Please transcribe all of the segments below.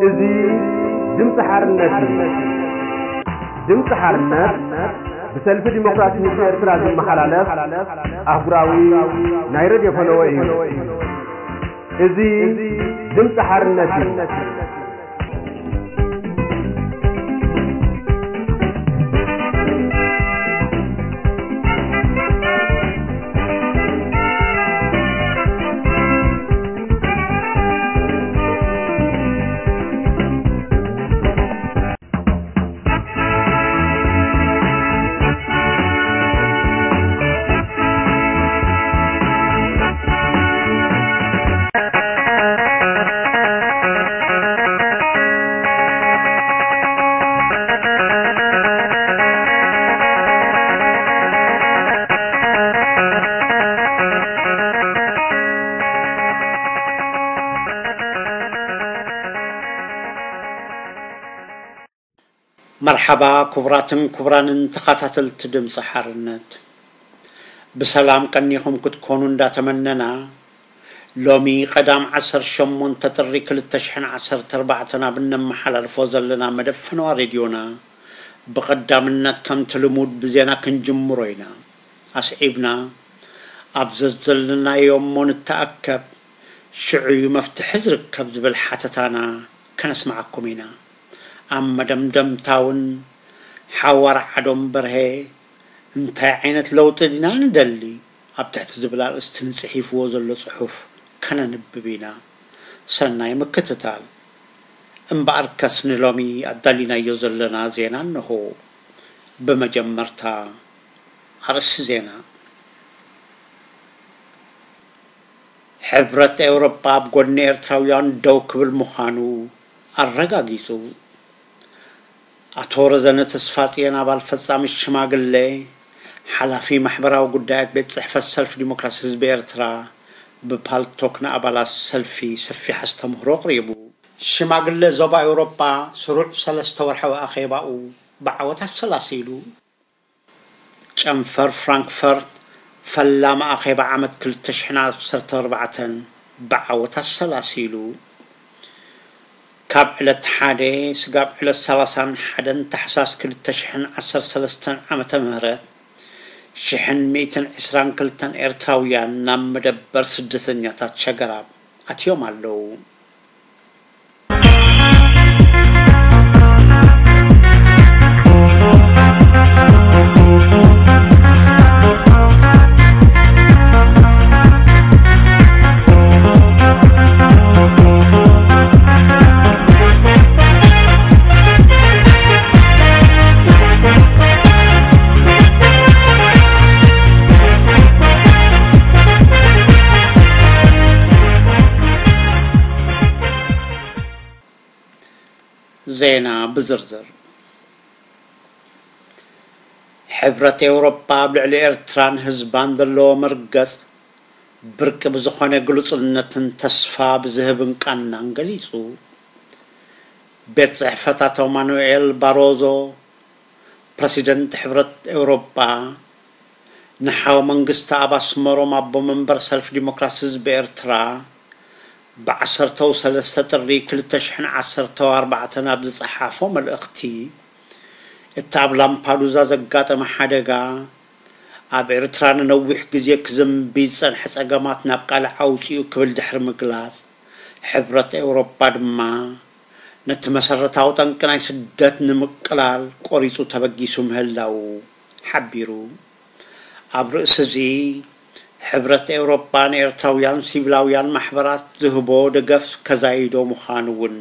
እዚ ድምፂ ሓርነት እዩ። ድምፂ ሓርነት ብሰልፊ ዲሞክራሲ ህዝቢ ኤርትራ ዝመሓላለፍ ኣህጉራዊ ናይ ሬድዮ ፈነወ እዩ። እዚ ድምፂ ሓርነት እዩ። መርሓባ ክቡራትን ክቡራንን ተኸታተልቲ ድምፂ ሓርነት፣ ብሰላም ቀኒኹም ክትኮኑ እንዳተመነና፣ ሎሚ ቀዳም ዓሰርተ ሸሞንተ ጥሪ ክልተ ሽሕን ዓሰርተ ኣርባዕተን ኣብ እነመሓላልፎ ዘለና መደብ ፈነዋ ሬድዮና፣ ብቐዳምነት ከምቲ ልሙድ ብዜና ክንጅምሮ ኢና። ኣስዒብና ኣብ ዘዘለናዮ እሞ ንተኣከብ፣ ሽዑ እዩ መፍትሒ ዝርከብ ዝብል ሓተታና ከነስምዓኩም ኢና። ኣብ መደምደምታ እውን ሓወር ዓዶም በርሄ እንታይ ዓይነት ለውጢ ዲና ንደሊ ኣብ ትሕቲ ዝብል ኣርእስቲ ንጽሒፍዎ ዘሎ ጽሑፍ ከነንብብ ኢና። ሰናይ ምክትታል። እምበኣርከስ ንሎሚ ኣዳሊናዮ ዘለና ዜና እንሆ። ብመጀመርታ ኣርእስቲ ዜና። ሕብረት ኤውሮጳ ኣብ ጎኒ ኤርትራውያን ደው ክብል ምዃኑ ኣረጋጊጹ። ኣቶ ረዘነ ተስፋጽዮን ኣባል ፈጻሚ ሽማግለ ሓላፊ ማሕበራዊ ጉዳያት ቤት ጽሕፈት ሰልፊ ዲሞክራሲ ህዝቢ ኤርትራ ብፓልቶክ ንኣባላት ሰልፊ ሰፊሕ ኣስተምህሮ ኣቕሪቡ። ሽማግለ ዞባ ኤውሮጳ ስሩዕ ሰለስተ ወርሓዊ ኣኼባኡ ብዓወት ኣሰላሲሉ። ጨንፈር ፍራንክፈርት ፈላሚ ኣኼባ ዓመት ክልተ ሽሕን ዓሰርተ ኣርባዕተን ብዓወት ኣሰላሲሉ። ካብ ዕለት ሓደ ስጋብ ዕለት ሰላሳን ሓደን ታሕሳስ ክልተ ሽሕን ዓሰርተ ሰለስተን ዓመተ ምህረት ሽሕን ሚእትን ዕስራን ክልተን ኤርትራውያን ናብ መደበር ስደተኛታት ሸገራብ ኣትዮም ኣለዉ። ዜና ብዝርዝር። ሕብረት ኤውሮጳ ኣብ ልዕሊ ኤርትራን ህዝባን ዘለዎ መርገጽ ብርቂ ብዝኾነ ግሉጽነትን ተስፋ ብዝህብን ቃናን ገሊጹ። ቤት ጽሕፈት ኣቶ ማኑኤል ባሮዞ፣ ፕረሲደንት ሕብረት ኤውሮጳ፣ ንሓው መንግስቲ ኣብ ኣስመሮም ኣቦ መንበር ሰልፊ ዲሞክራሲ ህዝቢ ኤርትራ፣ ብዓሰርተው ሰለስተ ጥሪ ክልተ ሽሕን ዓሰርተው ኣርባዕተን ኣብ ዝጸሓፎ መልእኽቲ፣ እቲ ኣብ ላምፓዱዛ ዘጋጠመ ሓደጋ፣ ኣብ ኤርትራ ንነዊሕ ግዜ ክዝንቢ ዝጸንሐ ጸገማት ናብ ቃልዕ ኣውጺኡ ክብል ድሕሪ ምግላጽ፣ ሕብረት ኤውሮጳ ድማ ነቲ መሰረታዊ ጠንቂ ናይ ስደት ንምቅላል ቆሪጹ ተበጊሱ ምህላዉ ሓቢሩ። ኣብ ርእሲ እዚ፣ ሕብረት ኤውሮጳ ንኤርትራውያን ሲቪላውያን ማሕበራት ዝህቦ ደገፍ ከዛይዶ ምዃኑ እውን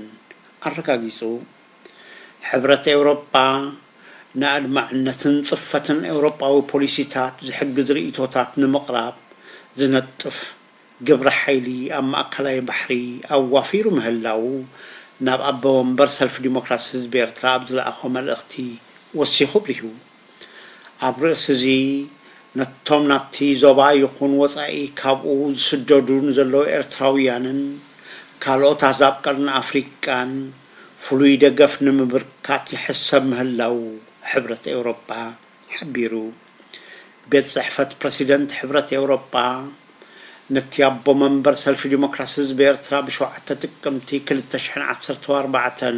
ኣረጋጊጹ። ሕብረት ኤውሮጳ ንኣድማዕነትን ጽፈትን ኤውሮጳዊ ፖሊሲታት ዝሕግዝ ርእይቶታት ንምቕራብ ዝነጥፍ ግብረ ሓይሊ ኣብ ማእከላይ ባሕሪ ኣዋፊሩ ምህላዉ ናብ ኣቦ ወንበር ሰልፊ ዲሞክራሲ ህዝቢ ኤርትራ ኣብ ዝለኣኾ መልእኽቲ ወሲኹ ኣብሪሁ። ኣብ ርእሲ እዚ፣ ነቶም ናብቲ ዞባ ይኹን ወጻኢ ካብኡ ዝስደዱ ንዘለዉ ኤርትራውያንን ካልኦት ኣህዛብ ቀርኒ ኣፍሪቃን ፍሉይ ደገፍ ንምብርካት ይሕሰብ ምህላዉ ሕብረት ኤውሮጳ ሓቢሩ። ቤት ጽሕፈት ፕረሲደንት ሕብረት ኤውሮጳ ነቲ ኣቦ መንበር ሰልፊ ዲሞክራሲ ህዝቢ ኤርትራ ብሸውዓተ ጥቅምቲ ክልተ ሽሕን ዓሰርተ ኣርባዕተን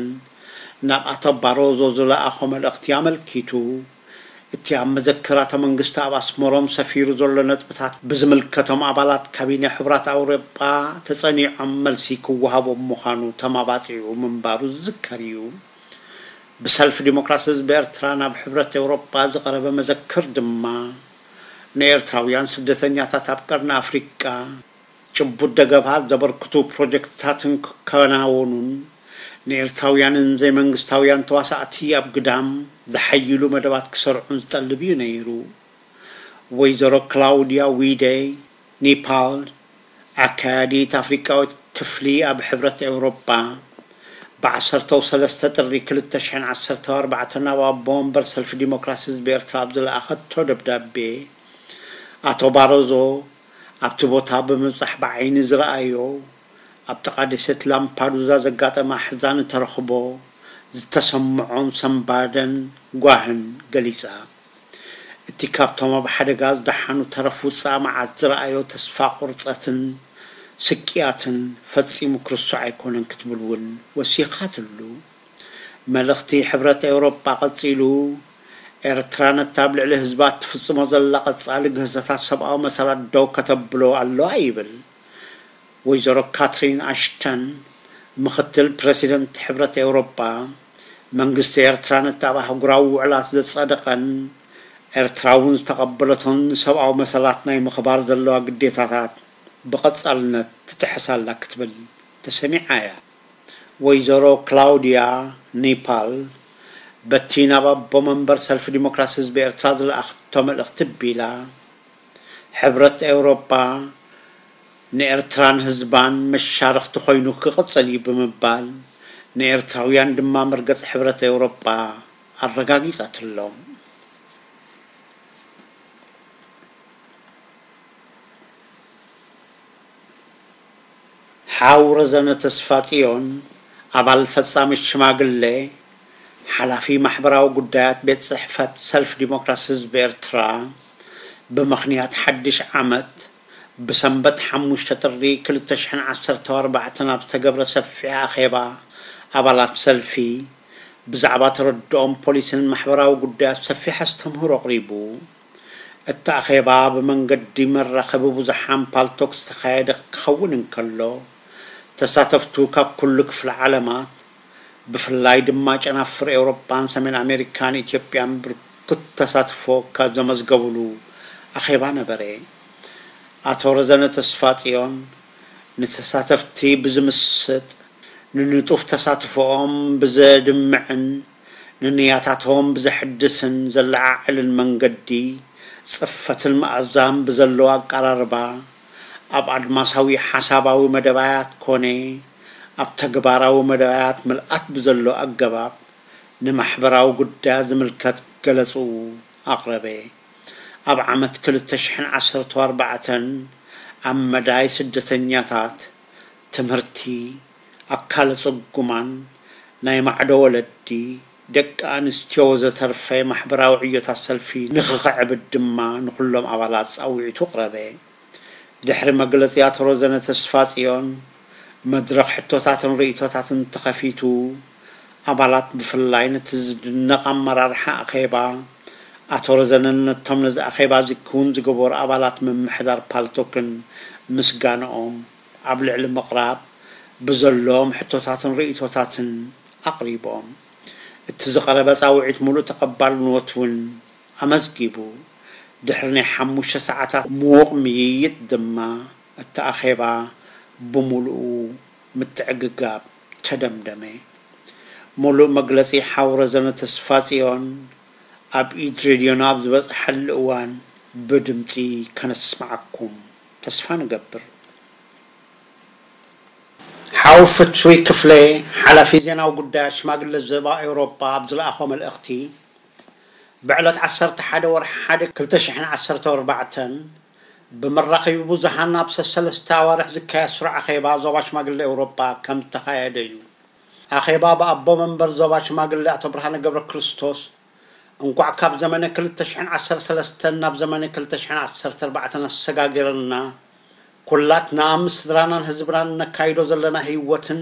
ናብ ኣቶ ባሮዞ ዝለኣኾ መልእኽቲ ኣመልኪቱ፣ እቲ ኣብ መዘክራተ መንግስቲ ኣብ ኣስመሮም ሰፊሩ ዘሎ ነጥብታት ብዝምልከቶም ኣባላት ካቢነ ሕቡራት ኣውሮጳ ተጸኒዖም መልሲ ክወሃቦም ምዃኑ ተማባጺዑ ምንባሩ ዝዝከር እዩ። ብሰልፊ ዲሞክራሲ ህዝቢ ኤርትራ ናብ ሕብረት ኤውሮጳ ዝቐረበ መዘክር ድማ፣ ንኤርትራውያን ስደተኛታት ኣብ ቀርኒ ኣፍሪቃ ጭቡጥ ደገፋት ዘበርክቱ ፕሮጀክትታትን ክከናወኑን፣ ንኤርትራውያንን ዘይመንግስታውያን ተዋሳእቲ ኣብ ግዳም ዘሐይሉ መደባት ክሰርዑን ዝጠልብ እዩ ነይሩ። ወይዘሮ ክላውድያ ዊደይ ኒፓል፣ ኣካያዲት ኣፍሪቃዊት ክፍሊ ኣብ ሕብረት ኤውሮጳ፣ ብዓሰርተው ሰለስተ ጥሪ ክልተ ሽሕን ዓሰርተው ኣርባዕተን ናብ ኣቦ ወንበር ሰልፊ ዲሞክራሲ ህዝቢ ኤርትራ ኣብ ዝለኣኸቶ ደብዳቤ፣ ኣቶ ባሮዞ ኣብቲ ቦታ ብምብጻሕ ብዓይኒ ዝረኣዮ፣ ኣብ ጥቓ ደሴት ላምፓዱዛ ዘጋጠመ ኣሕዛኒ ተረኽቦ ዝተሰምዖም ሰንባደን ጓህን ገሊጻ። እቲ ካብቶም ኣብ ሓደጋ ዝደሓኑ ተረፍ ውጻእ መዓት ዝረኣዮ ተስፋ ቁርጸትን ስቅያትን ፈጺሙ ክርስዖ ኣይኮነን ክትብል እውን ወሲኻትሉ። መልእኽቲ ሕብረት ኤውሮጳ ቀጺሉ፣ ኤርትራ ነቲ ኣብ ልዕሊ ህዝባ እትፍጽሞ ዘላ ቀጻሊ ግህሰታት ሰብኣዊ መሰላት ደው ከተብሎ ኣለዋ ይብል። ወይዘሮ ካትሪን ኣሽተን፣ ምኽትል ፕረሲደንት ሕብረት ኤውሮጳ፣ መንግስቲ ኤርትራ ነቲ ኣብ ኣህጉራዊ ውዕላት ዘጸደቐን ኤርትራ እውን ዝተቐበለቶን ንሰብኣዊ መሰላት ናይ ምኽባር ዘለዋ ግዴታታት ብቐጻልነት ትጥሕስ ኣላ ክትብል ተሰሚዓ እያ። ወይዘሮ ክላውድያ ኒፓል፣ በቲ ናብ ኣቦ መንበር ሰልፊ ዲሞክራሲ ህዝቢ ኤርትራ ዝለኣኽቶ መልእኽቲ ቢላ፣ ሕብረት ኤውሮጳ ንኤርትራን ህዝባን መሻርኽቲ ኮይኑ ክቕጽል እዩ ብምባል፣ ንኤርትራውያን ድማ መርገጽ ሕብረት ኤውሮጳ ኣረጋጊጻትሎም። ሓው ረዘነ ተስፋጽዮን፣ ኣባል ፈጻሚ ሽማግለ፣ ሓላፊ ማሕበራዊ ጉዳያት ቤት ጽሕፈት ሰልፍ ዲሞክራሲ ህዝቢ ኤርትራ፣ ብምኽንያት ሓድሽ ዓመት፣ ብሰንበት ሓሙሽተ ጥሪ ክልተ ሽሕን ዓሰርተው ኣርባዕተን ኣብ ዝተገብረ ሰፊሕ ኣኼባ ኣባላት ሰልፊ፣ ብዛዕባ ተረድኦም ፖሊስን ማሕበራዊ ጉዳያት ሰፊሕ ኣስተምህሮ ኣቕሪቡ። እቲ ኣኼባ ብመንገዲ መራኸቢ ብዙሓን ፓልቶክ ዝተኻየደ ክኸውን እንከሎ፣ ተሳተፍቱ ካብ ኩሉ ክፍለ ዓለማት፣ ብፍላይ ድማ ጨናፍር ኤውሮጳን ሰሜን ኣሜሪካን ኢትዮጵያን ብርኩት ተሳትፎ ካብ ዘመዝገቡሉ ኣኼባ ነበረ። ኣቶ ረዘነ ተስፋጽዮን፣ ንተሳተፍቲ ብዝምስጥ፣ ንንጡፍ ተሳትፎኦም ብዘድምዕን ንንያታቶም ብዘሕድስን ዘለዓዕልን መንገዲ፣ ጽፈትን መኣዛን ብዘለዎ ኣቀራርባ፣ ኣብ ኣድማሳዊ ሓሳባዊ መደባያት ኮነ ኣብ ተግባራዊ መደባያት ምልኣት ብዘሎ ኣገባብ፣ ንማሕበራዊ ጉዳያት ዝምልከት ገለጹ ኣቕረበ። ኣብ ዓመት ክልተ ሽሕን ዓሰርተው ኣርባዕተን ኣብ መዳይ ስደተኛታት፣ ትምህርቲ፣ ኣካለ ጽጉማን፣ ናይ ማዕዶ ወለዲ፣ ደቂ ኣንስትዮ ወዘተርፈ ማሕበራዊ ዕዮታት ሰልፊ ንኽኽዕብት ድማ ንኹሎም ኣባላት ጻውዒቱ ኣቕረበ። ድሕሪ መግለጺ ኣቶ ረዘነ ተስፋጽዮን፣ መድረኽ ሕቶታትን ርእይቶታትን ተኸፊቱ፣ ኣባላት ብፍላይ ነቲ ዝድነቕ ኣመራርሓ ኣኼባ፣ ኣቶ ረዘነን ነቶም ነዚ ኣኼባ እዚ ክውን ዝገበሩ ኣባላት ምምሕዳር ፓልቶክን ምስጋንኦም ኣብ ልዕሊ ምቕራብ፣ ብዘለዎም ሕቶታትን ርእይቶታትን ኣቕሪቦም። እቲ ዝቐረበ ጻውዒት ምሉእ ተቐባልነት እውን ኣመዝጊቡ። ድሕሪ ናይ ሓሙሽተ ሰዓታት ምዉቕ ምይይጥ ድማ፣ እቲ ኣኼባ ብምሉኡ ምትዕግጋብ ተደምደመ። ምሉእ መግለጺ ሓው ረዘነ ተስፋጽዮን ኣብ ኢድ ሬድዮና ኣብ ዝበጽሓሉ እዋን ብድምጺ ከነስምዓኩም ተስፋ ንገብር። ሓው ፍትዊ ክፍለ፣ ሓላፊ ዜናዊ ጉዳያት ሽማግለ ዞባ ኤውሮጳ ኣብ ዝለኣኾ መልእኽቲ፣ ብዕለት ዓሰርተ ሓደ ወርሒ ሓደ ክልተ ሽሕን ዓሰርተው ኣርባዕተን ብመራኸቢ ብዙሃን ኣብ ሰሰለስተ ኣዋርሕ ዝካየድ ስሩዕ ኣኼባ ዞባ ሽማግለ ኤውሮጳ ከም ዝተኻየደ እዩ። ኣኼባ ብኣቦ መንበር ዞባ ሽማግለ ኣቶ ብርሃነ ገብረ ክርስቶስ፣ እንቋዕ ካብ ዘመነ ክልተ ሽሕን ዓሰርተ ሰለስተን ናብ ዘመነ ክልተ ሽሕን ዓሰርተ ኣርባዕተን ኣሰጋጊረና፣ ኩላትና ምስ ስድራናን ህዝብናን ነካይዶ ዘለና ህይወትን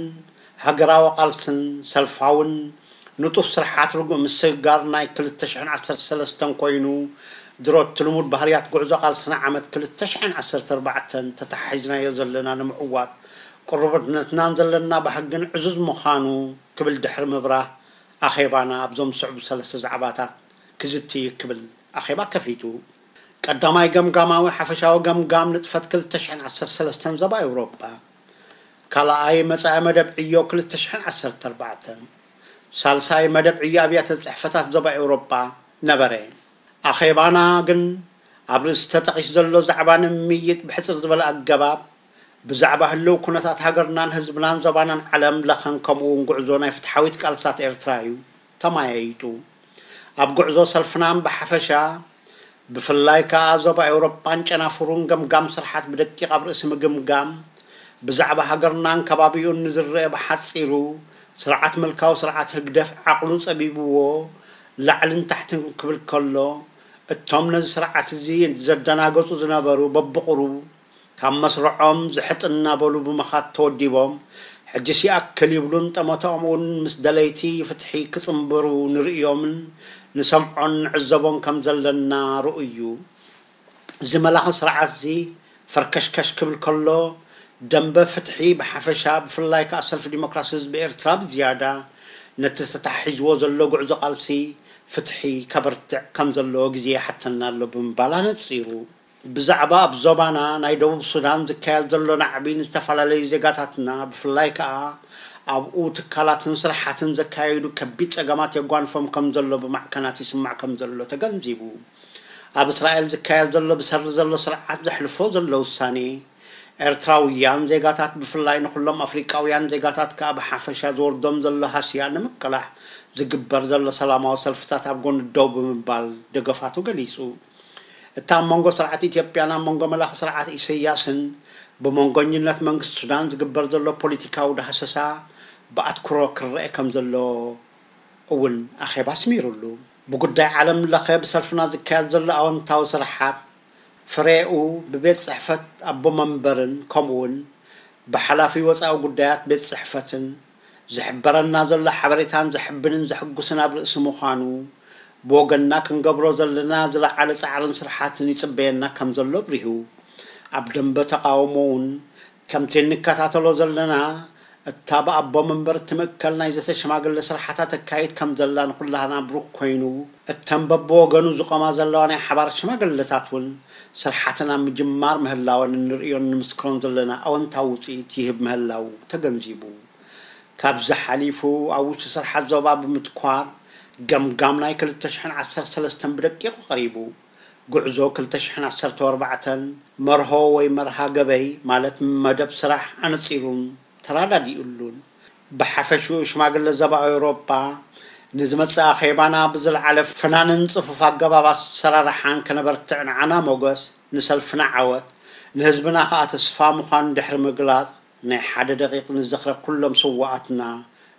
ሃገራዊ ቃልስን ሰልፋውን ንጡፍ ስርሓት ርጉእ ምስግጋር ናይ ክልተ ሽሕን ዓሰርተ ሰለስተን ኮይኑ፣ ድሮ እቲ ልሙድ ባህርያት ጉዕዞ ቃልስና ዓመት ክልተ ሽሕን ዓሰርተ ኣርባዕተን ተተሓሒዝናዮ ዘለና ንምዕዋት ቅሩብነትናን ዘለና ባህግን ዕዙዝ ምዃኑ ክብል ድሕሪ ምብራህ፣ ኣኼባና ኣብዞም ዝስዕቡ ሰለስተ ዛዕባታት ክዝቲ ክብል ኣኼባ ከፊቱ። ቀዳማይ፣ ገምጋማዊ ሓፈሻዊ ገምጋም ንጥፈት ክልተ ሽሕን ዓሰርተ ሰለስተን ዞባ ኤውሮጳ። ካልኣይ፣ መጻኢ መደብ ዕዮ ክልተ ሽሕን ዓሰርተ ኣርባዕተን። ሳልሳይ፣ መደብ ዕዮ ኣብያተ ጽሕፈታት ዞባ ኤውሮጳ ነበረ። ኣኼባና ግን ኣብ ርእሲ ተጠቒሱ ዘሎ ዛዕባ ንምይይጥ ብሕጽር ዝበለ ኣገባብ ብዛዕባ ህልው ኩነታት ሃገርናን ህዝብናን ዞባናን ዓለም ለኸን ከምኡ እውን ጉዕዞ ናይ ፍትሓዊት ቃልስታት ኤርትራ እዩ ተማያይጡ። ኣብ ጉዕዞ ሰልፍናን ብሓፈሻ ብፍላይ ከኣ ዞባ ኤውሮጳን ጨናፍሩን ገምጋም ስርሓት ብደቂቕ ኣብ ርእሲ ምግምጋም ብዛዕባ ሃገርናን ከባቢኡን ንዝረአ ብሓጺሩ ስርዓት ምልካዊ ስርዓት ህግደፍ ዓቕሉ ጸቢብዎ ላዕልን ታሕትን ክብል ከሎ እቶም ነዚ ስርዓት እዚ ዘደናገጹ ዝነበሩ በብቑሩብ ካብ መስርዖም ዝሕጥ እናበሉ ብምኻድ ተወዲቦም፣ ሕጂስ ይኣክል ይብሉን ጠመቶኦም እውን ምስ ደለይቲ ፍትሒ ክጽንብሩ ንርእዮምን ንሰምዖን ንዕዘቦን ከም ዘለና ርኡይ እዩ። እዚ መላኺ ስርዓት እዚ ፈርከሽከሽ ክብል ከሎ፣ ደንበ ፍትሒ ብሓፈሻ ብፍላይ ከኣ ሰልፊ ዲሞክራሲ ህዝቢ ኤርትራ ብዝያዳ ነቲ ተታሒዝዎ ዘሎ ጉዕዞ ቃልሲ ፍትሒ ከበርትዕ ከም ዘለዎ ግዜ ይሓተና ኣሎ ብምባል ኣነጺሩ። ብዛዕባ ኣብ ዞባና ናይ ደቡብ ሱዳን ዝካየድ ዘሎ ናዕቢ ንዝተፈላለዩ ዜጋታትና ብፍላይ ከኣ ኣብኡ ትካላትን ስራሓትን ዘካየዱ ከቢድ ጸገማት የጓንፎም ከም ዘሎ ብማዕከናት ይስማዕ ከም ዘሎ ተገንዚቡ። ኣብ እስራኤል ዝካየድ ዘሎ ብሰሪ ዘሎ ስርዓት ዘሕልፎ ዘሎ ውሳኔ ኤርትራውያን ዜጋታት ብፍላይ ንኹሎም ኣፍሪቃውያን ዜጋታት ከኣ ብሓፈሻ ዝወርዶም ዘሎ ሃስያ ንምቅላሕ ዝግበር ዘሎ ሰላማዊ ሰልፍታት ኣብ ጎኒ ደው ብምባል ደገፋቱ ገሊጹ። እቲ ኣብ መንጎ ስርዓት ኢትዮጵያን ኣብ መንጎ መላኺ ስርዓት ኢሰያስን ብመንጎኝነት መንግስቲ ሱዳን ዝግበር ዘሎ ፖለቲካዊ ዳህሰሳ ብኣትኩሮ ክረአ ከም ዘሎ እውን ኣኼባ ኣስሚሩሉ። ብጉዳይ ዓለም ለኸ ብሰልፍና ዝካየድ ዘሎ ኣወንታዊ ስራሓት ፍሬኡ ብቤት ጽሕፈት ኣቦ መንበርን ከምኡውን ብሓላፊ ወጻኢ ጉዳያት ቤት ጽሕፈትን ዝሕበረና ዘሎ ሓበሬታን ዘሕብንን ዘሕጉስን ኣብ ርእሲ ምዃኑ፣ ብወገንና ክንገብሮ ዘለና ዝለዓለ ጻዕርን ስርሓትን ይጽበየና ከም ዘሎ ኣብሪሁ። ኣብ ደንበ ተቓውሞ እውን ከምቲ እንከታተሎ ዘለና፣ እታ ብኣቦ መንበር እትምእከል ናይ ዘተ ሽማግለ ስርሓታ ተካይድ ከም ዘላ ንኹላህና ብሩክ ኮይኑ፣ እተን በብወገኑ ዝቖማ ዘለዋ ናይ ሓባር ሽማግለታት እውን ስርሓተን ኣብ ምጅማር ምህላወን እንርእዮን ንምስክሮን ዘለና ኣወንታዊ ውጽኢት ይህብ ምህላዉ ተገንዚቡ። ካብዚ ሓሊፉ ኣብ ውሽጢ ስርሓት ዞባ ብምትኳር ገምጋም ናይ ክልተ ሽሕን ዓሰርተ ሰለስተን ብደቂቑ ቀሪቡ። ጉዕዞ ክልተ ሽሕን ዓሰርተ ኣርባዕተን መርሆ ወይ መርሃ ገበይ ማለት መደብ ስራሕ ኣነጺሩን ተራዳዲኡሉን። ብሓፈሽኡ ሽማግለ ዞባ ኤውሮጳ ንዝመጽእ ኣኼባና ብዝለዓለ ፍናንን ጽፉፍ ኣገባብ ኣሰራርሓን ከነበርትዕ ንዓና ሞገስ፣ ንሰልፍና ዓወት፣ ንህዝብና ከኣ ተስፋ ምዃኑ ድሕሪ ምግላጽ፣ ናይ ሓደ ደቂቕ ንዝኽረ ኩሎም ስዉኣትና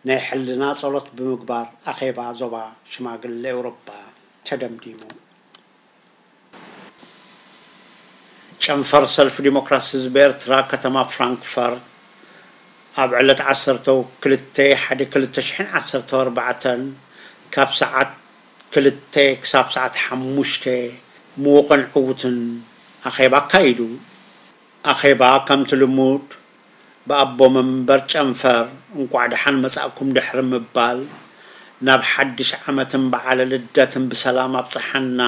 ናይ ሕልና ጸሎት ብምግባር ኣኼባ ዞባ ሽማግለ ኤውሮጳ ተደምዲሙ። ጨንፈር ሰልፊ ዲሞክራሲ ህዝቢ ኤርትራ ከተማ ፍራንክፈርት ኣብ ዕለት ዓሰርተ ክልተ ሓደ ክልተ ሽሕን ዓሰርተ ኣርባዕተን ካብ ሰዓት ክልተ ክሳብ ሰዓት ሓሙሽተ ምዉቕን ዕዉትን ኣኼባ ኣካይዱ። ኣኼባ ከምቲ ልሙድ ብኣቦ መንበር ጨንፈር እንቋዕ ደሓን መጻእኩም ድሕሪ ምባል፣ ናብ ሓድሽ ዓመትን በዓለ ልደትን ብሰላም ኣብጽሓና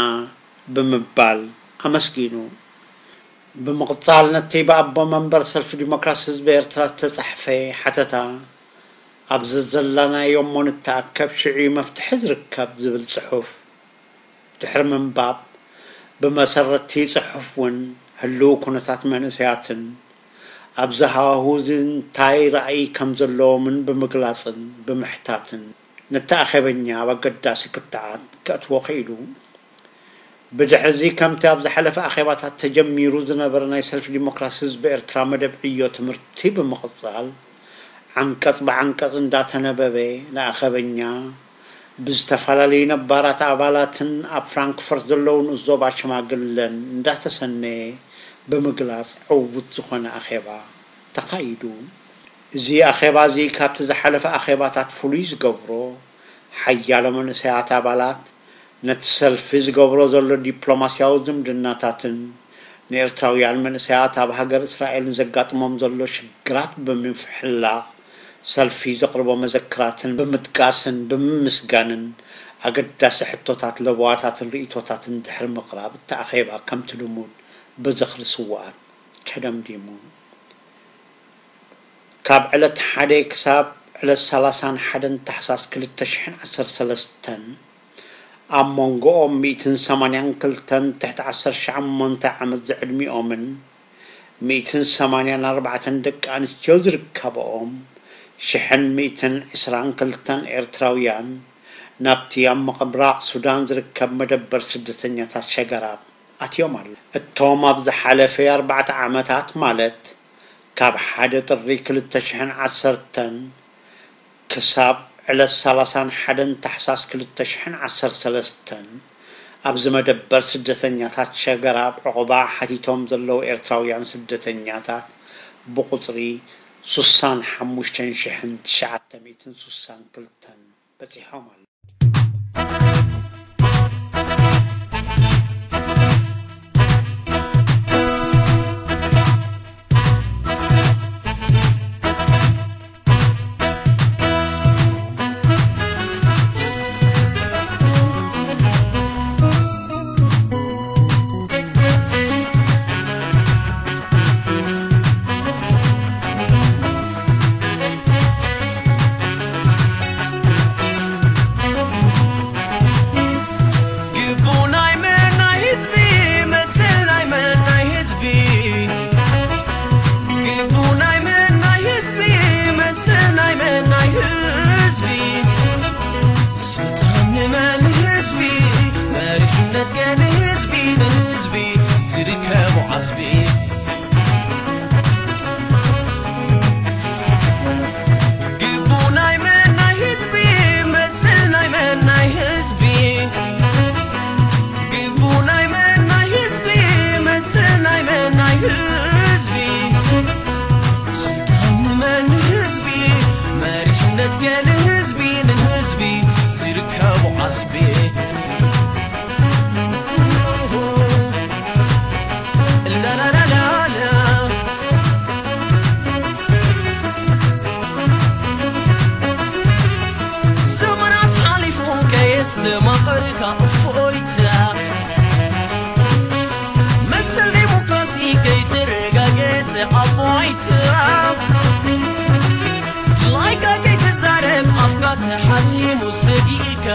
ብምባል ኣመስጊኑ። ብምቕጻል ነቲ ብኣቦ መንበር ሰልፊ ዲሞክራሲ ህዝቢ ኤርትራ ዝተጻሕፈ ሓተታ፣ ኣብ ዘዘላናዮ እሞ ንተኣከብ ሽዑ እዩ መፍትሒ ዝርከብ ዝብል ጽሑፍ ድሕሪ ምንባብ፣ ብመሰረት እቲ ጽሑፍ እውን ህልው ኩነታት መንእሰያትን ኣብዚ ሃዋህው እዚ እንታይ ራእይ ከም ዘለዎምን ብምግላጽን ብምሕታትን፣ ነቲ ኣኼበኛ ኣብ ኣገዳሲ ክትዓት ከእትዎ ክኢሉ። ብድሕሪ እዚ ከምቲ ኣብ ዝሓለፈ ኣኼባታት ተጀሚሩ ዝነበረ ናይ ሰልፊ ዲሞክራሲ ህዝቢ ኤርትራ መደብ ዕዮ ትምህርቲ ብምቕጻል፣ ዓንቀጽ ብዓንቀጽ እንዳተነበበ ንኣኸበኛ ብዝተፈላለዩ ነባራት ኣባላትን ኣብ ፍራንክፈርት ዘለዉ ንኡስ ዞባ ሽማግለን እንዳተሰነየ ብምግላጽ ዕዉት ዝኾነ ኣኼባ ተኻይዱ። እዚ ኣኼባ እዚ ካብቲ ዝሓለፈ ኣኼባታት ፍሉይ ዝገብሮ፣ ሓያሎ መንእሰያት ኣባላት ነቲ ሰልፊ ዝገብሮ ዘሎ ዲፕሎማስያዊ ዝምድናታትን ንኤርትራውያን መንእሰያት ኣብ ሃገር እስራኤል ንዘጋጥሞም ዘሎ ሽግራት ብምፍሕላቕ፣ ሰልፊ ዘቕርቦ መዘክራትን ብምጥቃስን ብምምስጋንን፣ ኣገዳሲ ሕቶታት፣ ለበዋታትን ርእይቶታትን ድሕሪ ምቕራብ፣ እቲ ኣኼባ ከምቲ ልሙድ ብዝኽሪ ስዉኣት ተደምዲሙ። ካብ ዕለት ሓደ ክሳብ ዕለት ሰላሳን ሓደን ታሕሳስ ክልተ ሽሕን ዓሰርተ ሰለስተን፣ ኣብ መንጎኦም ሚእትን ሰማንያን ክልተን ትሕቲ ዓሰርተ ሸሞንተ ዓመት ዝዕድሚኦምን ሚእትን ሰማንያን ኣርባዕተን ደቂ ኣንስትዮ ዝርከበኦም ሽሕን ሚእትን ዕስራን ክልተን ኤርትራውያን ናብቲ ኣብ ምብራቕ ሱዳን ዝርከብ መደበር ስደተኛታት ሸገራብ ኣትዮም ኣለዉ። እቶም ኣብ ዝሓለፈ ኣርባዕተ ዓመታት፣ ማለት ካብ ሓደ ጥሪ ክልተ ሽሕን ዓሰርተን ክሳብ ዕለት ሰላሳን ሓደን ታሕሳስ ክልተ ሽሕን ዓሰርተ ሰለስተን፣ ኣብዚ መደበር ስደተኛታት ሸገራብ ዕቑባ ሓቲቶም ዘለዉ ኤርትራውያን ስደተኛታት ብቑጽሪ ሱሳን ሓሙሽተን ሽሕን ትሽዓተ ሚእትን ሱሳን ክልተን በጺሖም ኣለዉ። ግቡ ናይ መን ናይ ህዝቢ፣ መስል ናይ መን ናይ ህዝቢ። ግቡ ናይ መን ናይ ህዝቢ፣ መስል ናይ መን ናይ ህዝቢ። ስልጣን ንመን ህዝቢ፣ መሪሕነት ከ ንህዝቢ፣ ንህዝቢ ዝርከቦ ዓስቢ። ግቡ ናይ መን ናይ ህዝቢ፣ መስል ናይ መን ናይ ህዝቢ። ግቡ ናይ መን ናይ ህዝቢ፣ መስል ናይ መን ናይ ህዝቢ። ስልጣን ንመን ንህዝቢ፣ መሪሕነት ከ ንህዝቢ፣ ንህዝቢ ዝርከቦ ዓስቢ። ላላላላላ። ዘመናት ሓሊፉ ከየስተማቐርካ እፎይታ፣ መሰል ዴሞክራሲ ከይተረጋገጸ ኣብ ባይታ፣ ድላይካ ከይትዛረብ ኣፍካ ተሓቲሙ ዘጊእካ፣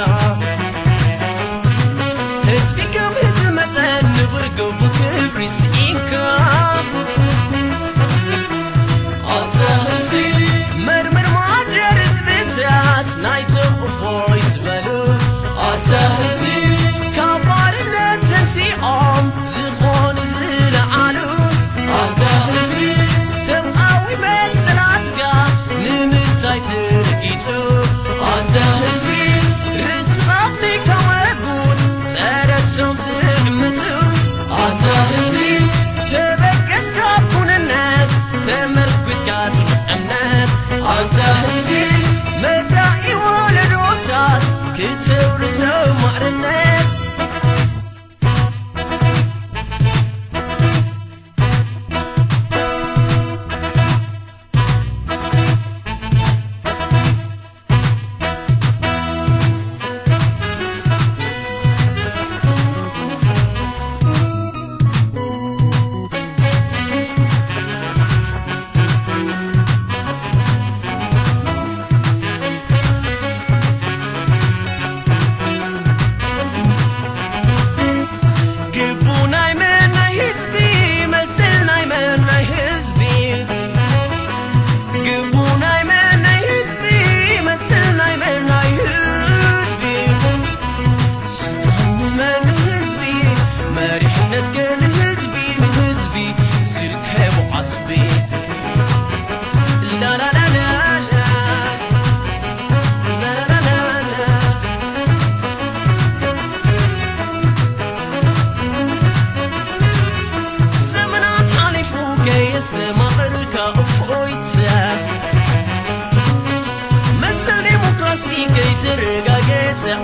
ህዝቢ ከም ህዝቢ መጠን ንብርግቡ ክብሪ ስኢንካ። ኣንታ ህዝቢ፣ መርምር ማደር ህዝብታት ናይቶም እፎይ ዝበሉ። ኣንታ ህዝቢ፣ ካብ ባርነት ተንሲኦም ዝኾኑ ዝለዓሉ። ኣንታ ህዝቢ፣ ሰብኣዊ መሰላትካ ንምንታይ ተረጊጹ? ኣንታ ህዝቢ፣ ርስኻ ኣፍኒካ መጉት ጸረቶም ዝዕምቱ። ኣንታ ህዝቢ፣ ተበገስ ካብ ኩንነት፣ ተመርኲስካ ጽኑዕ እምነት። ኣንታ ህዝቢ፣ መጻኢ ወለዶታት ክተውርሶ ማዕርነት።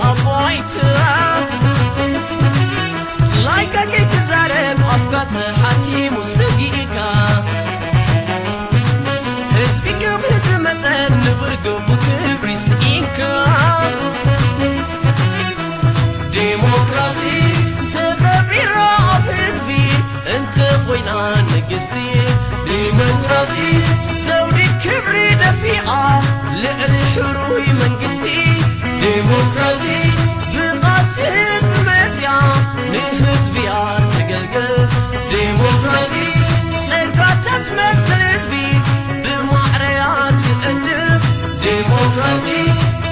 ኣባይትኣ ላይካ ከይትዛረብ ኣፍካ ተሓቲሙ ሰጊእካ። ህዝቢ ከም ህዝቢ መጠን ንብርግቡ ክብሪ ስኢንካ። ዴሞክራሲ ተኸቢራ ኣብ ህዝቢ እንተ ኾይና ንግስቲ። ዴሞክራሲ ዘውዲ ክብሪ ደፊኣ ልዕሊ ሕሩይ መንግስቲ። ዴሞክራሲ ብቓልሲ ህዝቢ መጽያ ንህዝቢ እያ ተገልግል። ዴሞክራሲ ጸጋታት መስል ህዝቢ ብማዕረያ ትዕድል። ዴሞክራሲ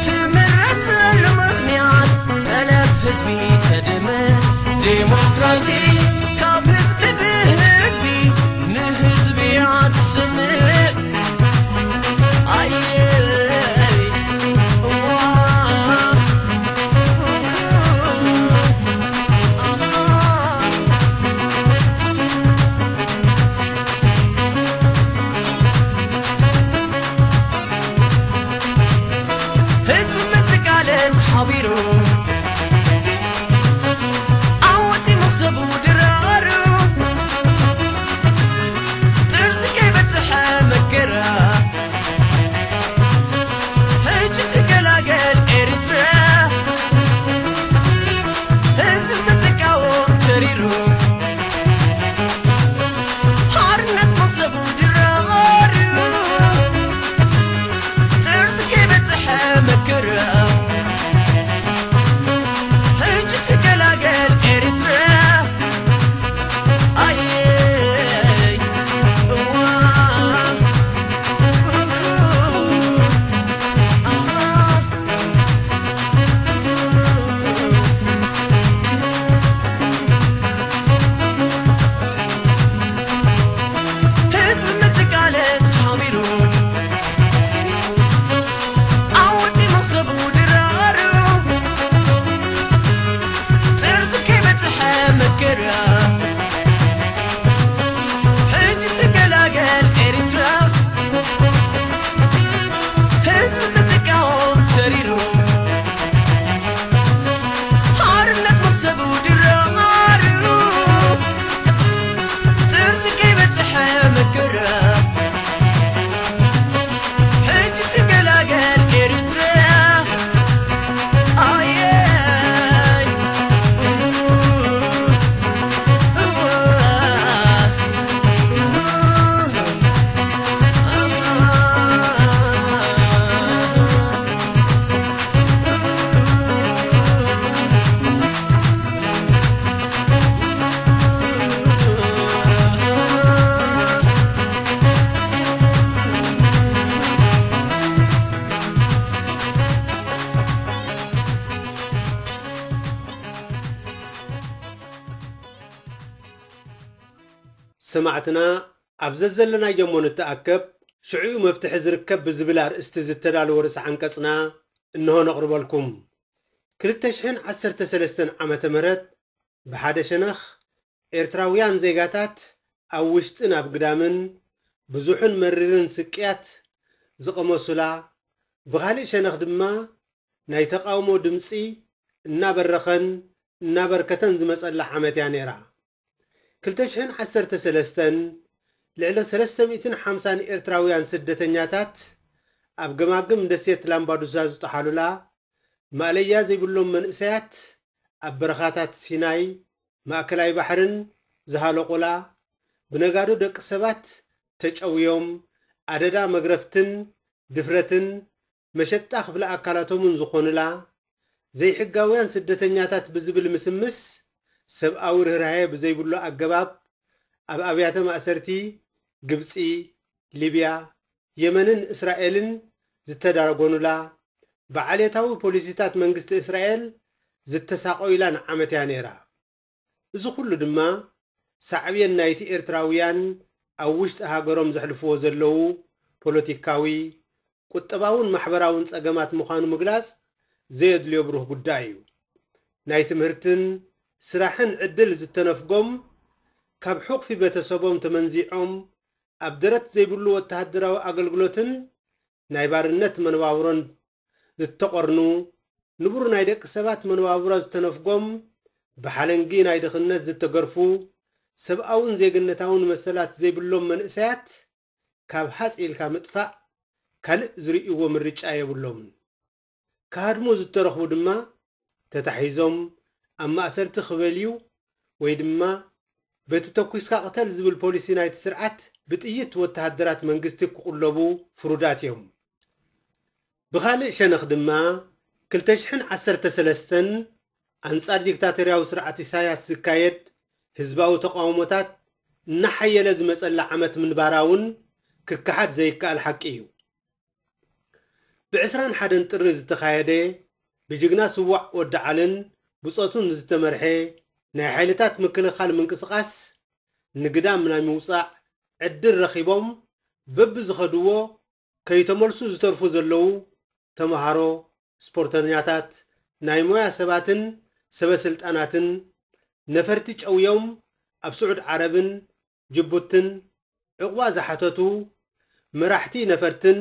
ትምረጸሉ ምኽንያት ጠለብ ህዝቢ ተድምዕ። ዴሞክራሲ ካብ ህዝቢ ብህዝቢ ንህዝቢ እያ ትስምዕ። ኣየይ እዋ ህዝቢ ምስ ዝቃለስ ሓቢሩ ዓወት መኽሰቡ ድራሩ ጥርዚ ከይበጽሐ መከራ። ሕጂ ትገላገል ኤርትራ ህዝቢ ምዝቃዎም ተሪሩ ሓርነት መኽሰቡ ድራሩ ጥርዚ ከይበጽሐ መከራ። ሕጂ ትገላገል ኤርትራ ኣየይ እዋ ህዝቢ ምዝቃለስ ሓቢሩ ዓወት መኽሰቡ ድራሩ ጥርዚ ከይበጽሐ መከራ። ሕጂ ትገላገል ኤርትራ ህዝቢ ምዝቃዎም ተሪሩ ሓርነት መኽሰቡ ድራሩ ጥርዚ ከይበጽሐ መከራ። ሕጂ ትገላገል ኤርትራ ኣየይ ሰማዕትና ኣብ ዘዘለናዮ እሞ ንተኣከብ፣ ሽዑ እዩ መፍትሒ ዝርከብ ብዝብል ኣርእስቲ ዝተዳለወ ርእሰ ዓንቀጽና እንሆ ነቕርበልኩም። ክልተ ሽሕን ዓሰርተ ሰለስተን ዓመተ ምህረት ብሓደ ሸነኽ ኤርትራውያን ዜጋታት ኣብ ውሽጥን ኣብ ግዳምን ብዙሕን መሪርን ስቅያት ዝቐመሱላ፣ ብኻልእ ሸነኽ ድማ ናይ ተቓውሞ ድምጺ እናበረኸን እናበርከተን ዝመጸላ ዓመት እያ ነይራ። ክልተ ሽሕን ዓሰርተ ሰለስተን ልዕሊ ሰለስተ ሚእትን ሓምሳን ኤርትራውያን ስደተኛታት ኣብ ገማግም ደሴት ላምባዱሳ ዝጠሓሉላ፣ ማእለያ ዘይብሎም መንእሰያት ኣብ በረኻታት ሲናይ፣ ማእከላይ ባሕርን ዝሃለቑላ፣ ብነጋዶ ደቂ ሰባት ተጨውዮም ኣደዳ መግረፍትን ድፍረትን መሸጣ ክፍለ ኣካላቶምን ዝኾኑላ ዘይሕጋውያን ስደተኛታት ብዝብል ምስምስ፣ ሰብኣዊ ርህራሄ ብዘይብሉ ኣገባብ ኣብ ኣብያተ ማእሰርቲ ግብጺ፣ ሊብያ፣ የመንን እስራኤልን ዝተዳጎኑላ፣ ብዓሌታዊ ፖሊሲታት መንግስቲ እስራኤል ዝተሳቆዩላን ዓመት እያ ነይራ። እዚ ኩሉ ድማ ሳዕቤን ናይቲ ኤርትራውያን ኣብ ውሽጢ ሃገሮም ዘሕልፍዎ ዘለዉ ፖለቲካዊ፣ ቁጠባውን ማሕበራውን ጸገማት ምዃኑ ምግላጽ ዘየድልዮ ብሩህ ጉዳይ እዩ። ናይ ትምህርትን ስራሕን ዕድል ዝተነፍጎም፣ ካብ ሕቑፊ ቤተሰቦም ተመንዚዖም ኣብ ደረት ዘይብሉ ወተሃደራዊ ኣገልግሎትን ናይ ባርነት መነባብሮን ዝተቖርኑ፣ ንቡር ናይ ደቂ ሰባት መነባብሮ ዝተነፍጎም፣ ብሓለንጊ ናይ ድኽነት ዝተገርፉ፣ ሰብኣውን ዜግነታውን መሰላት ዘይብሎም መንእሰያት ካብ ሃጽ ኢልካ ምጥፋእ ካልእ ዝርእይዎ ምርጫ የብሎምን። ክሃድሙ ዝተረኽቡ ድማ ተታሒዞም ኣብ ማእሰርቲ ክበልዩ ወይ ድማ በቲ ተኲስካ ቅተል ዝብል ፖሊሲ ናይቲ ስርዓት ብጥይት ወተሃደራት መንግስቲ ክቑለቡ ፍሩዳት እዮም። ብኻልእ ሸነኽ ድማ ክልተ ሽሕን ዓሰርተ ሰለስተን ኣንጻር ዲክታቶርያዊ ስርዓት ኢሳያስ ዝካየድ ህዝባዊ ተቓውሞታት እናሓየለ ዝመጸላ ዓመት ምንባራ እውን ክከሓድ ዘይከኣል ሓቂ እዩ። ብዕስራን ሓደን ጥሪ ዝተኻየደ ብጅግና ስዋዕ ወዲ ዓልን ብጾቱን ዝተመርሐ ናይ ሓይልታት ምክልኻል ምንቅስቓስ ንግዳም ናይ ምውጻዕ ዕድል ረኺቦም በብዝኸድዎ ከይተመልሱ ዝተርፉ ዘለዉ ተምሃሮ፣ ስፖርተኛታት፣ ናይ ሞያ ሰባትን ሰበ ስልጣናትን፣ ነፈርቲ ጨውዮም ኣብ ስዑድ ዓረብን ጅቡትን ዕቑባ ዝሓተቱ መራሕቲ ነፈርትን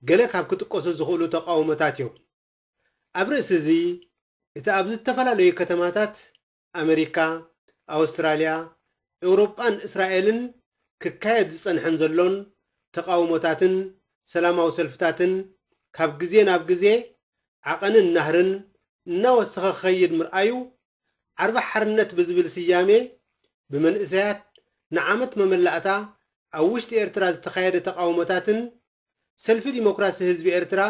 ገለ ካብ ክጥቀሱ ዝኽእሉ ተቓውሞታት እዮም። ኣብ ርእሲ እዚ፣ እቲ ኣብ ዝተፈላለዩ ከተማታት ኣመሪካ፣ ኣውስትራልያ፣ ኤውሮጳን እስራኤልን ክካየድ ዝጸንሐን ዘሎን ተቓውሞታትን ሰላማዊ ሰልፍታትን ካብ ግዜ ናብ ግዜ ዓቐንን ናህርን እናወሰኸ ክኸይድ ምርኣዩ፣ ዓርቢ ሓርነት ብዝብል ስያሜ ብመንእሰያት ንዓመት መመላእታ ኣብ ውሽጢ ኤርትራ ዝተኻየደ ተቓውሞታትን ሰልፊ ዲሞክራሲ ህዝቢ ኤርትራ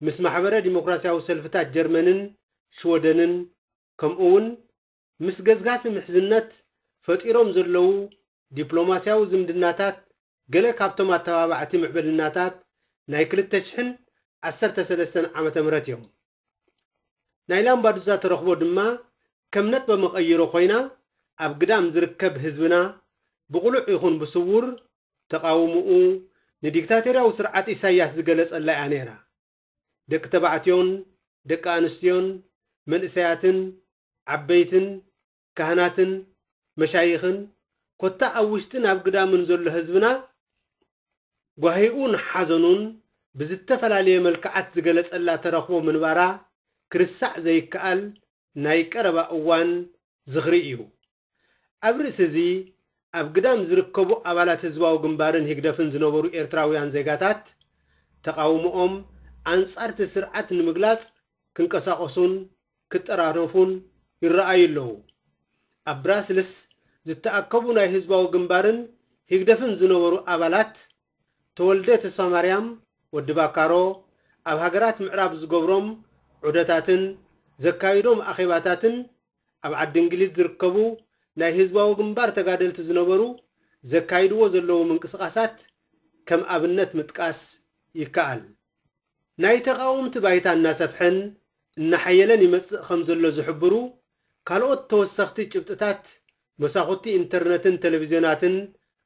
ምስ ማሕበረ ዲሞክራሲያዊ ሰልፍታት ጀርመንን ሽወደንን ከምኡ እውን ምስ ገስጋሲ ምሕዝነት ፈጢሮም ዘለዉ ዲፕሎማስያዊ ዝምድናታት ገለ ካብቶም ኣተባባዕቲ ምዕብልናታት ናይ ክልተ ሽሕን ዓሰርተ ሰለስተን ዓመተ ምህረት እዮም። ናይ ላምባዱዛ ተረኽቦ ድማ ከም ነጥበ መቐይሮ ኮይና ኣብ ግዳም ዝርከብ ህዝብና ብቕሉዕ ይኹን ብስውር ተቓውምኡ ንዲክታቶርያዊ ስርዓት ኢሳያስ ዝገለጸላ እያ ነይራ። ደቂ ተባዕትዮን ደቂ ኣንስትዮን መንእሰያትን ዓበይትን ካህናትን መሻይኽን ኮታ ኣብ ውሽጥን ኣብ ግዳምን ዘሎ ህዝብና ጓሂኡን ሓዘኑን ብዝተፈላለየ መልክዓት ዝገለጸላ ተረኽቦ ምንባራ ክርሳዕ ዘይከኣል ናይ ቀረባ እዋን ዝኽሪ እዩ። ኣብ ርእሲ እዚ ኣብ ግዳም ዝርከቡ ኣባላት ህዝባዊ ግንባርን ህግደፍን ዝነበሩ ኤርትራውያን ዜጋታት ተቓውሞኦም ኣንጻር እቲ ስርዓት ንምግላጽ ክንቀሳቐሱን ክጠራነፉን ይረኣዩ ኣለዉ። ኣብ ብራስልስ ዝተኣከቡ ናይ ህዝባዊ ግንባርን ህግደፍን ዝነበሩ ኣባላት ተወልደ ተስፋማርያም ወዲ ባካሮ ኣብ ሃገራት ምዕራብ ዝገብሮም ዑደታትን ዘካይዶም ኣኼባታትን ኣብ ዓዲ እንግሊዝ ዝርከቡ ናይ ህዝባዊ ግንባር ተጋደልቲ ዝነበሩ ዘካይድዎ ዘለዉ ምንቅስቓሳት ከም ኣብነት ምጥቃስ ይከኣል። ናይ ተቓወምቲ ባይታ እናሰፍሐን እናሓየለን ይመጽእ ከም ዘሎ ዝሕብሩ ካልኦት ተወሰኽቲ ጭብጥታት መሳኹቲ ኢንተርነትን ቴሌቪዝዮናትን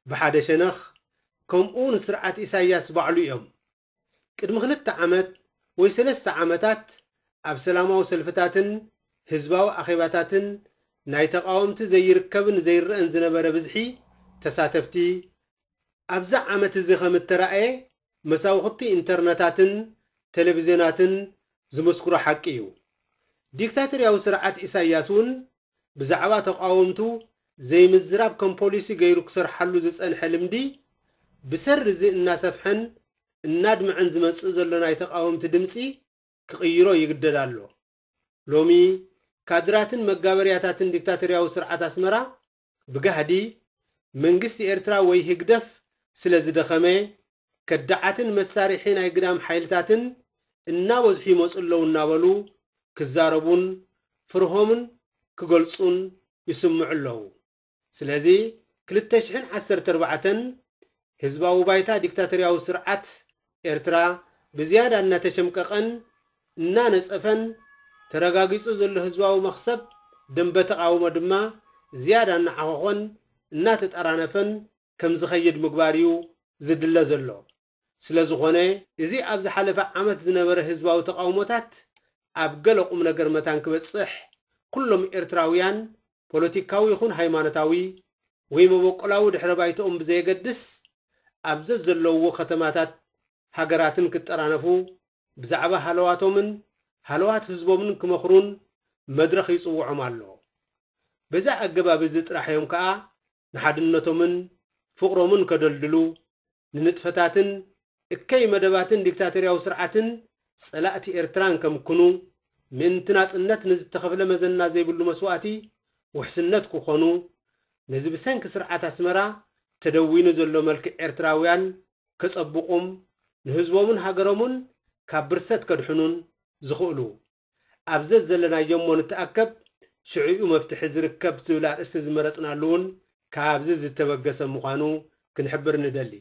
ብሓደ ሸነኽ ከምኡ እውን ስርዓት ኢሳያስ ባዕሉ እዮም። ቅድሚ ክልተ ዓመት ወይ ሰለስተ ዓመታት ኣብ ሰላማዊ ሰልፍታትን ህዝባዊ ኣኼባታትን ናይ ተቓወምቲ ዘይርከብን ዘይረኣን ዝነበረ ብዝሒ ተሳተፍቲ፣ ኣብዚ ዓመት እዚ ከም እተራእየ መሳውኽቲ ኢንተርነታትን ቴሌቪዝዮናትን ዝምስክሮ ሓቂ እዩ። ዲክታቶርያዊ ስርዓት ኢሳያስ እውን ብዛዕባ ተቓወምቱ ዘይምዝራብ ከም ፖሊሲ ገይሩ ክሰርሓሉ ዝጸንሐ ልምዲ ብሰሪ እዚ እናሰፍሐን እናድምዐን ዝመጽእ ዘሎ ናይ ተቓወምቲ ድምጺ ክቕይሮ ይግደድ ኣሎ። ሎሚ ካድራትን መጋበርያታትን ዲክታቶርያዊ ስርዓት ኣስመራ ብጋህዲ መንግስቲ ኤርትራ ወይ ህግደፍ ስለ ዝደኸመ ከዳዓትን መሳርሒ ናይ ግዳም ሓይልታትን እናበዝሑ ይመጹ ኣለዉ እናበሉ ክዛረቡን ፍርሆምን ክገልጹን ይስምዑ ኣለዉ። ስለዚ ክልተ ሽሕን ዓሰርተ ኣርባዕተን ህዝባዊ ባይታ ዲክታቶርያዊ ስርዓት ኤርትራ ብዝያዳ እናተሸምቀቐን እናነጸፈን ተረጋጊጹ ዘሎ ህዝባዊ መኽሰብ ደንበ ተቓውሞ ድማ ዝያዳ እናዓኾኾን እናተጠራነፈን ከም ዝኸይድ ምግባር እዩ ዝድለ ዘሎ። ስለ ዝኾነ እዚ ኣብ ዝሓለፈ ዓመት ዝነበረ ህዝባዊ ተቓውሞታት ኣብ ገለ ቁም ነገር መታን ክበጽሕ ኩሎም ኤርትራውያን ፖለቲካዊ ይኹን ሃይማኖታዊ ወይ መበቆላዊ ድሕረ ባይትኦም ብዘየገድስ ኣብ ዘዘለውዎ ከተማታት ሃገራትን ክጠራነፉ ብዛዕባ ሃለዋቶምን ሃለዋት ህዝቦምን ክመኽሩን መድረኽ ይጽውዖም ኣሎ። በዚ ኣገባብ እዚ ጥራሕ እዮም ከኣ ንሓድነቶምን ፍቕሮምን ከደልድሉ፣ ንንጥፈታትን እከይ መደባትን ዲክታቶርያዊ ስርዓትን ጸላእቲ ኤርትራን ከምክኑ፣ ምእንቲ ናጽነት ንዝተኸፍለ መዘና ዘይብሉ መስዋእቲ ውሕስነት ክኾኑ፣ ነዚ ብሰንኪ ስርዓት ኣስመራ ተደዊኑ ዘሎ መልክዕ ኤርትራውያን ከጸብቑም፣ ንህዝቦምን ሃገሮምን ካብ ብርሰት ከድሕኑን ዝኽእሉ። ኣብ ዘዘለናዮ እሞ ንተኣከብ፣ ሽዑ'ዩ መፍትሒ ዝርከብ ዝብል ኣርእስቲ ዝመረጽናሉ እውን ካብዚ ዝተበገሰ ምዃኑ ክንሕብር ንደሊ።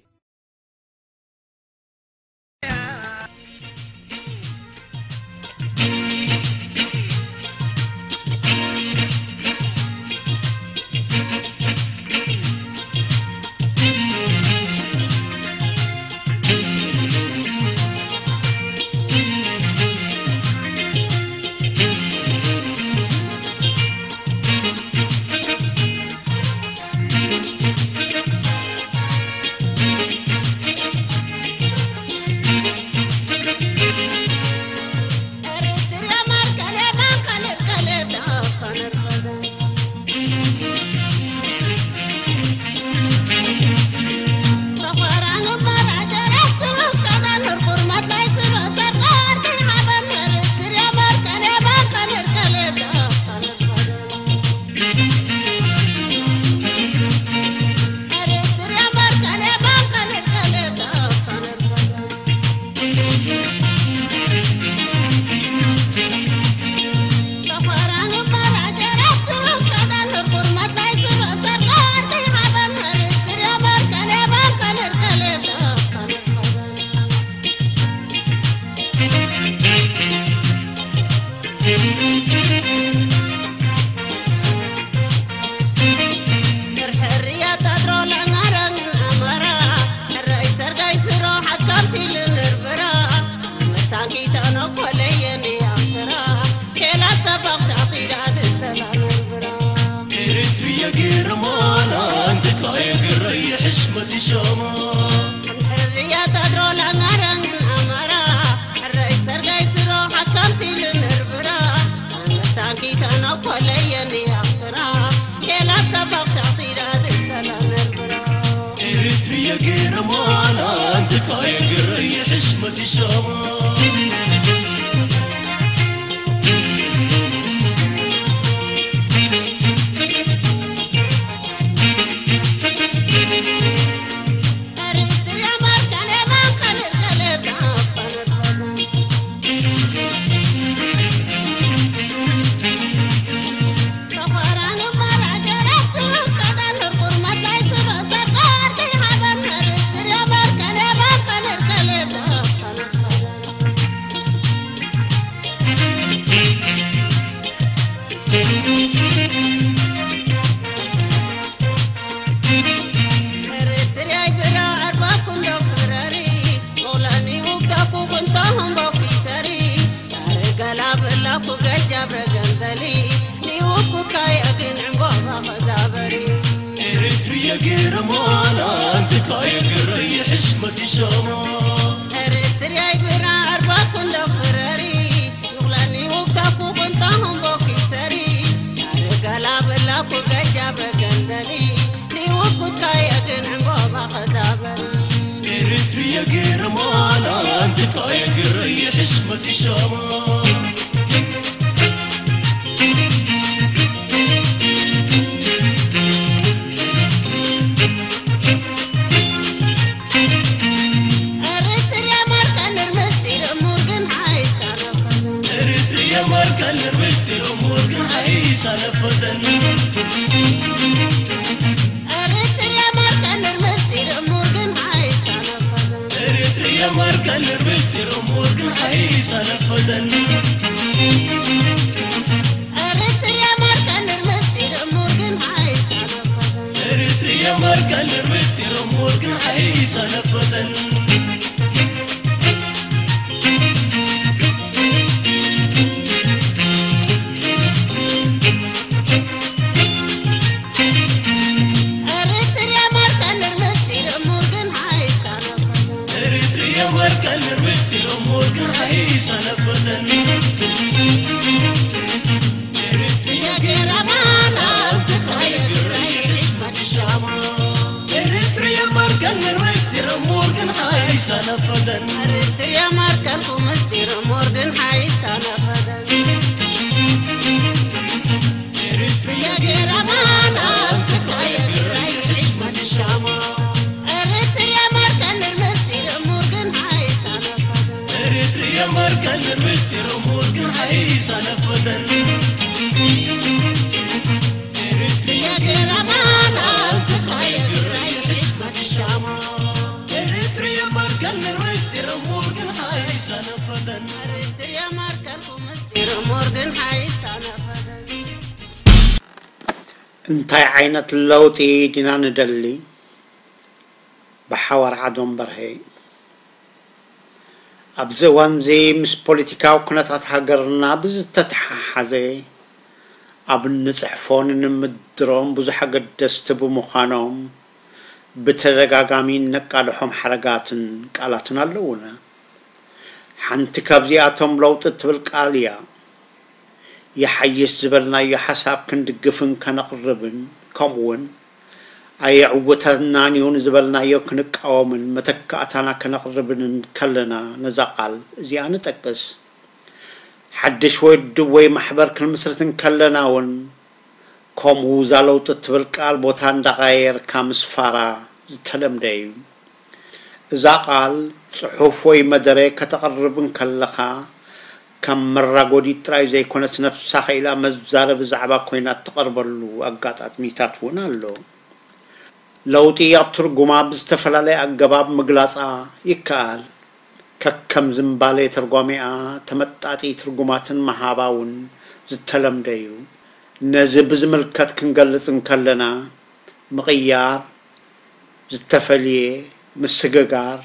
እንታይ ዓይነት ለውጢ ዲና ንደሊ? ብሓዋር ዓዶም በርሄ። ኣብዚ እዋንዚ ምስ ፖለቲካዊ ኩነታት ሃገርና ብዝተተሓሓዘ ኣብ እንጽሕፎን እንምድሮም ብዙሕ ኣገደስቲ ብምዃኖም ብተደጋጋሚ እነቃልሖም ሓረጋትን ቃላትን ኣለዉና። ሓንቲ ካብዚኣቶም ለውጢ እትብል ቃል እያ። ይሓይሽ ዝበልናዮ ሓሳብ ክንድግፍን ከነቕርብን፣ ከምኡውን ኣየዕውተናን እዩ ንዝበልናዮ ክንቃወምን መተካእታና ከነቕርብን እንከለና ነዛ ቃል እዚኣ ንጠቅስ። ሓድሽ ውድብ ወይ ማሕበር ክንምስርት እንከለና እውን ከምኡ እዛ ለውጢ እትብል ቃል ቦታ እንዳቐያየርካ ምስፋራ ዝተለምደ እዩ። እዛ ቃል ጽሑፍ ወይ መደረ ከተቕርብ እንከለኻ ከም መራጎዲት ጥራይ ዘይኮነስ ነብሳ ክኢላ መዛረቢ ዛዕባ ኮይና እትቐርበሉ ኣጋጣጥሚታት እውን ኣሎ። ለውጢ ኣብ ትርጉማ ብዝተፈላለየ ኣገባብ ምግላጻ ይከኣል። ከከም ዝንባሌ ተርጓሚኣ ተመጣጢ ትርጉማትን ምሃባ እውን ዝተለምደ እዩ። ነዚ ብዝምልከት ክንገልጽ እንከለና ምቕያር፣ ዝተፈልየ፣ ምስግጋር፣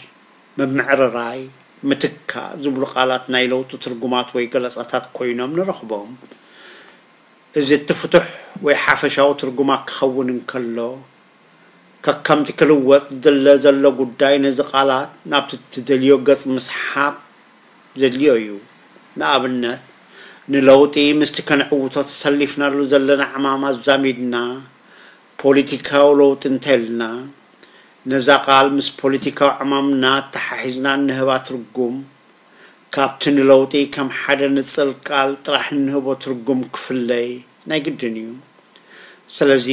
ምምዕርራይ፣ ምትካእ ዝብሉ ቃላት ናይ ለውጢ ትርጉማት ወይ ገለጻታት ኮይኖም ንረኽቦም። እዚ እቲ ፍቱሕ ወይ ሓፈሻዊ ትርጉማ ክኸውን እንከሎ፣ ከከምቲ ክልወጥ ዝድለ ዘሎ ጉዳይ ነዚ ቃላት ናብቲ እትደልዮ ገጽ ምስሓብ ዘድልዮ እዩ። ንኣብነት፣ ንለውጢ ምስቲ ከነዕውቶ ተሰሊፍናሉ ዘለና ዕማም ኣዛሚድና ፖለቲካዊ ለውጢ እንተልና፣ ነዛ ቃል ምስ ፖለቲካዊ ዕማምና ኣተሓሒዝና እንህባ ትርጉም፣ ካብቲ ንለውጢ ከም ሓደ ንጽል ቃል ጥራሕ እንህቦ ትርጉም ክፍለይ ናይ ግድን እዩ። ስለዚ፣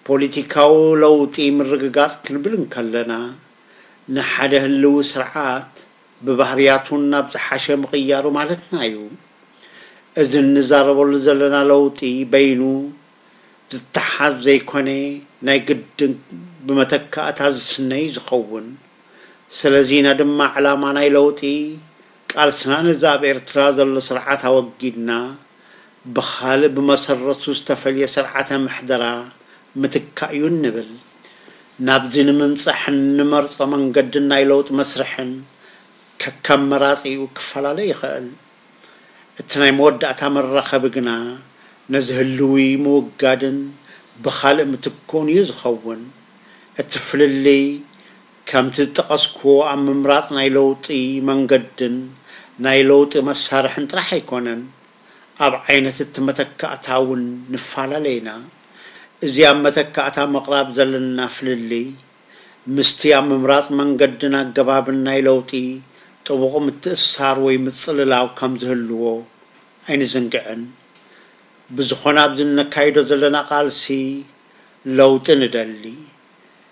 ፖለቲካዊ ለውጢ ምርግጋጽ ክንብል እንከለና፣ ንሓደ ህልዊ ስርዓት ብባህርያቱን ናብ ዝሓሸ ምቕያሩ ማለትና እዩ። እዚ እንዛረበሉ ዘለና ለውጢ በይኑ ዝተሓዝ ዘይኮነ፣ ናይ ግድን ብመተካእታ ዝስነ እዩ ዝኸውን። ስለዚና ድማ ዕላማ ናይ ለውጢ ቃልስና ነዚ ኣብ ኤርትራ ዘሎ ስርዓት ኣወጊድና ብኻልእ ብመሰረቱ ዝተፈልየ ስርዓተ ምሕደራ ምትካእ እዩ እንብል። ናብዚ ንምምጻሕ እንመርጾ መንገድን ናይ ለውጢ መስርሕን ከከም መራጺኡ ክፈላለ ይኽእል። እቲ ናይ መወዳእታ መራኸቢ ግና ነዚ ህልዊ ምውጋድን ብኻልእ ምትክኡን እዩ ዝኸውን። እቲ ፍልልይ ከምቲ ዝጠቐስክዎ ኣብ ምምራጽ ናይ ለውጢ መንገድን ናይ ለውጢ መሳርሕን ጥራሕ ኣይኮነን፣ ኣብ ዓይነት እቲ መተካእታ እውን ንፈላለ ኢና። እዚ ኣብ መተካእታ ምቕራብ ዘለና ፍልልይ ምስቲ ኣብ ምምራጽ መንገድን ኣገባብን ናይ ለውጢ ጥቡቕ ምትእስሳር ወይ ምጽልላው ከም ዝህልዎ ኣይንዝንግዕን። ብዝኾነ ኣብዚ እነካይዶ ዘለና ቃልሲ ለውጢ ንደሊ።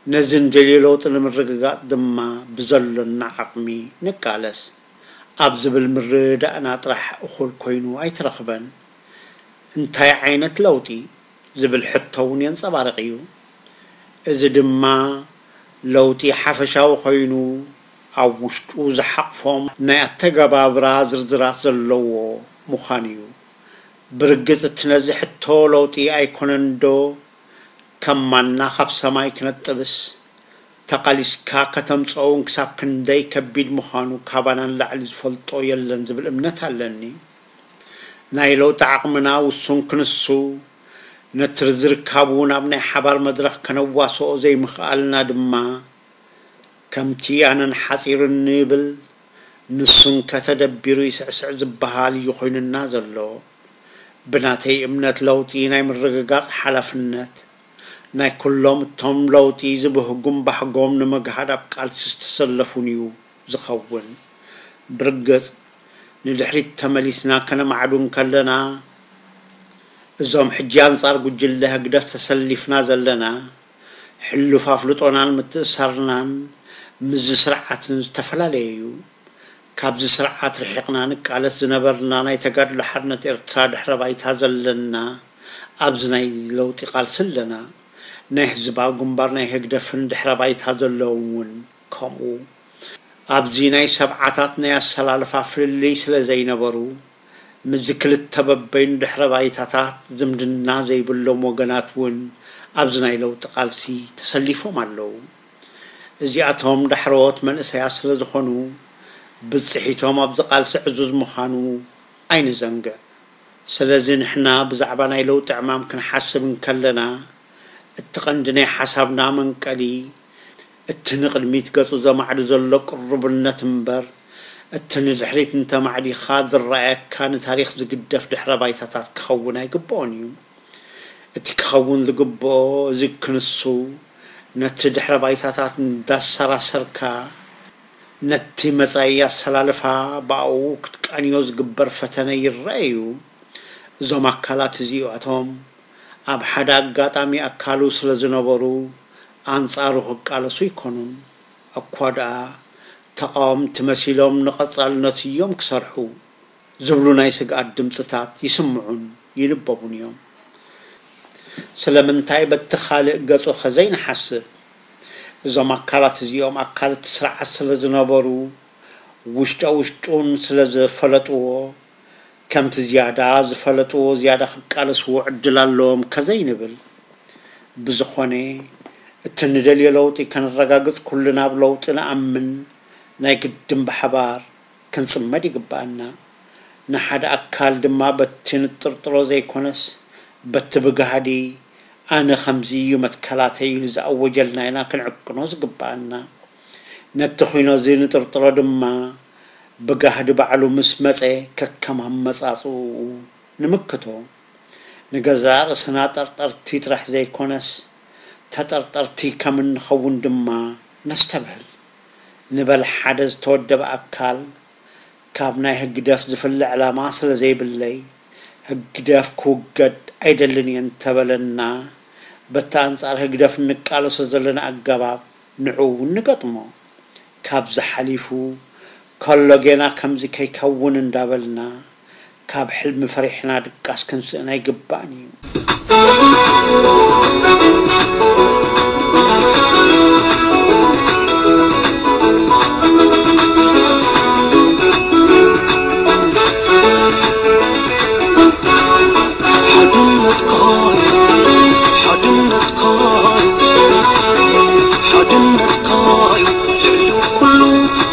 ነዚ ንደልዮ ለውጢ ንምርግጋጽ ድማ ብዘሎና ዓቕሚ ንቃለስ ኣብ ዝብል ምርዳእና ጥራሕ እኹል ኮይኑ ኣይተረኽበን። እንታይ ዓይነት ለውጢ ዝብል ሕቶ እውን የንጸባርቕ እዩ። እዚ ድማ ለውጢ ሓፈሻዊ ኮይኑ ኣብ ውሽጡ ዝሓቕፎም ናይ ኣተገባብራ ዝርዝራት ዘለዎ ምዃን እዩ። ብርግጽ እቲ ነዚ ሕቶ ለውጢ ኣይኮነን ዶ ከም ማና ካብ ሰማይ ክነጥብስ ተቓሊስካ ከተምጽኦውን ክሳብ ክንደይ ከቢድ ምዃኑ ካባና ንላዕሊ ዝፈልጦ የለን ዝብል እምነት ኣለኒ። ናይ ለውጢ ዓቕምና ውሱን ክንሱ፣ ነቲ ዝርካቡ ናብ ናይ ሓባር መድረኽ ከነዋስኦ ዘይምኽኣልና ድማ፣ ከምቲ ኣነን ሓጺሩኒ ይብል፣ ንሱን ከተደቢሩ ይስዕስዕ ዝበሃል እዩ ኮይኑና ዘሎ። ብናተይ እምነት ለውጢ ናይ ምርግጋጽ ሓላፍነት ናይ ኩሎም እቶም ለውጢ ዝብህጉን ባህጎም ንምግሃድ ኣብ ቃልሲ ዝተሰለፉን እዩ ዝኸውን። ብርግጽ ንድሕሪት ተመሊስና ከነማዕዱ እንከለና፣ እዞም ሕጂ ኣንጻር ጉጅለ ህግደፍ ተሰሊፍና ዘለና፣ ሕሉፍ ኣፍልጦናን ምትእሳርናን ምስዚ ስርዓትን ዝተፈላለየ እዩ። ካብዚ ስርዓት ርሒቕና ንቃለስ ዝነበርና ናይ ተጋድሎ ሓርነት ኤርትራ ድሕረ ባይታ ዘለና ኣብዚ ናይ ለውጢ ቃልሲ ኣለና። ናይ ህዝባዊ ግንባር ናይ ህግደፍን ድሕረ ባይታ ዘለዎም እውን ከምኡ። ኣብዚ ናይ ሰብዓታት ናይ ኣሰላልፋ ፍልልይ ስለ ዘይነበሩ፣ ምስዚ ክልተ በበይኑ ድሕረ ባይታታት ዝምድና ዘይብሎም ወገናት እውን ኣብዚ ናይ ለውጢ ቃልሲ ተሰሊፎም ኣለዉ። እዚኣቶም ዳሕረዎት መንእሰያት ስለ ዝኾኑ፣ ብጽሒቶም ኣብዚ ቃልሲ ዕዙዝ ምዃኑ ኣይንዘንግዕ። ስለዚ ንሕና ብዛዕባ ናይ ለውጢ ዕማም ክንሓስብ እንከለና፣ እቲ ቀንዲ ናይ ሓሳብና መንቀሊ፣ እቲ ንቕድሚት ገጹ ዘማዕዱ ዘሎ ቅሩብነት እምበር፣ እቲ ንድሕሪት እንተማዕዲኻ ዝረኣየካ ንታሪኽ ዝግደፍ ድሕረ ባይታታት ክኸውን ኣይግብኦን እዩ። እቲ ክኸውን ዝግብኦ፣ እዚ ክንሱ፣ ነቲ ድሕረ ባይታታት እንዳሰራሰርካ፣ ነቲ መጻኢ ኣሰላልፋ ብኣኡ ክትቃንዮ ዝግበር ፈተነ ይረአ እዩ። እዞም ኣካላት እዚኣቶም ኣብ ሓደ ኣጋጣሚ ኣካሉ ስለ ዝነበሩ ኣንጻሩ ክቃለሱ ኣይኮኑን። እኳ ደኣ ተቓወምቲ መሲሎም ንቐጻልነቱ እዮም ክሰርሑ ዝብሉ ናይ ስግኣት ድምጽታት ይስምዑን ይንበቡን እዮም። ስለምንታይ በቲ ካልእ ገጹኸ ዘይንሓስብ? እዞም ኣካላት እዚኦም ኣካል እቲ ስርዓት ስለ ዝነበሩ፣ ውሽጠ ውሽጡን ስለ ዝፈለጥዎ፣ ከምቲ ዝያዳ ዝፈለጥዎ ዝያዳ ክቃለስዎ ዕድል ኣለዎም ከዘይንብል፣ ብዝኾነ፣ እቲ ንደልዮ ለውጢ ከነረጋግጽ ኩልና ኣብ ለውጢ ንኣምን፣ ናይ ግድን ብሓባር ክንጽመድ ይግብኣና። ንሓደ ኣካል ድማ በቲ ንጥርጥሮ ዘይኮነስ፣ በቲ ብጋህዲ ኣነ ከምዚ እዩ መትከላተይ ኢሉ ዝኣወጀልና ኢና ክንዕቅኖ ዝግብኣና። ነቲ ኹኖ እዚ ንጥርጥሮ ድማ ብጋህዲ ባዕሉ ምስ መጸ ከከም ኣመጻጽኡ ንምክቶ። ንገዛእ ርእስና ጠርጠርቲ ጥራሕ ዘይኮነስ፣ ተጠርጠርቲ ከም እንኸውን ድማ ነስተብህል። ንበል ሓደ ዝተወደበ ኣካል ካብ ናይ ህግደፍ ዝፍለ ዕላማ ስለ ዘይብለይ፣ ህግደፍ ክውገድ ኣይደልን እየ እንተበለና፣ በቲ ኣንጻር ህግደፍ እንቃለሶ ዘለና ኣገባብ ንዕኡ እውን ንገጥሞ። ካብዚ ሓሊፉ፣ ከሎ ጌና ከምዚ ከይከውን እንዳበልና፣ ካብ ሕልሚ ፈሪሕና ድቃስ ክንስእን ኣይግባእን እዩ። ሓድነትካዩ፣ ሓድነትካዩ፣ ሓድነትካዩ ልዕሊ ኩሉ፣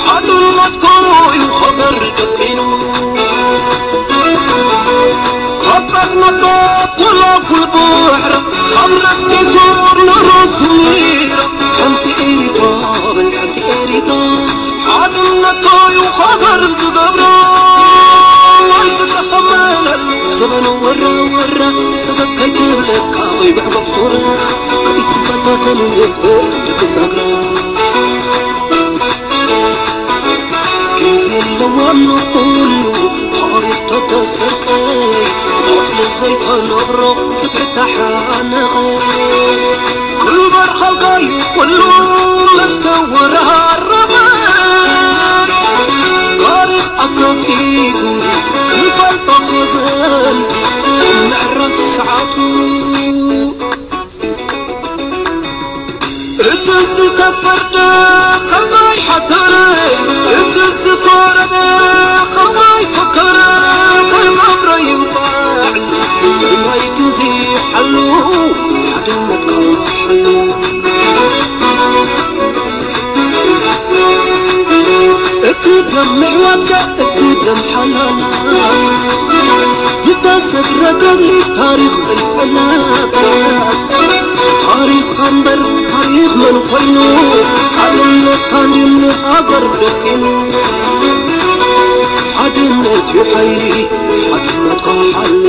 ሓድነትካዩ ሃገር ደቂኑ። ካብ ጸልማት ጸብላጉል ባሕሪ፣ ካብ ርስቲ ሱር ንርእሲ ሚራ፣ ሓንቲ ኤሪትራ በል ሓንቲ ኤሪትራ። ሓድነትካዩ ሃገር ዝገብራ፣ ኣይትጠኸመለል ዘበን ወራ ወራ፣ ሰበት ከይትብለካ ወይ መሕበብ ሶራ፣ ከይትበታተን ህዝቢ ደቂ ዛግራ። ግዜ ኣለዋ ንኹሉ ታሪኽ ተተሰርቀ፣ ቆጽሊ ዘይተነብሮ ፍትሒ ተሓነቐ። ክበር ኻልካዩ ኩሉ መስተወራረቐ፣ ታሪኽ ኣከፊቱ ዝፈልጦ ኸዘን ምዕራፍ ሰዓቱ። እቲ ዝተፈርደ ከም ዘይሓሰረ፣ እቲ ዝፈረደ ከም ዘይፈከረ፣ ክገብሮ ይባዕ ጥራይ ግዜ ሓሉ፣ ሓድነትካ ሓሉ። እቲ ደም ምሕዋትካ፣ እቲ ደም ሓላላ፣ ዝተሰግረ ገድሊ ታሪኽ ጥልፍላት። ታሪኽካ እምበር ታሪኽ መን ኮይኑ፣ ሓድነትካ እንድዩ ንሃገር ደቂኑ። ሓድነት እዩ ሓይሊ፣ ሓድነትካ ሓሉ።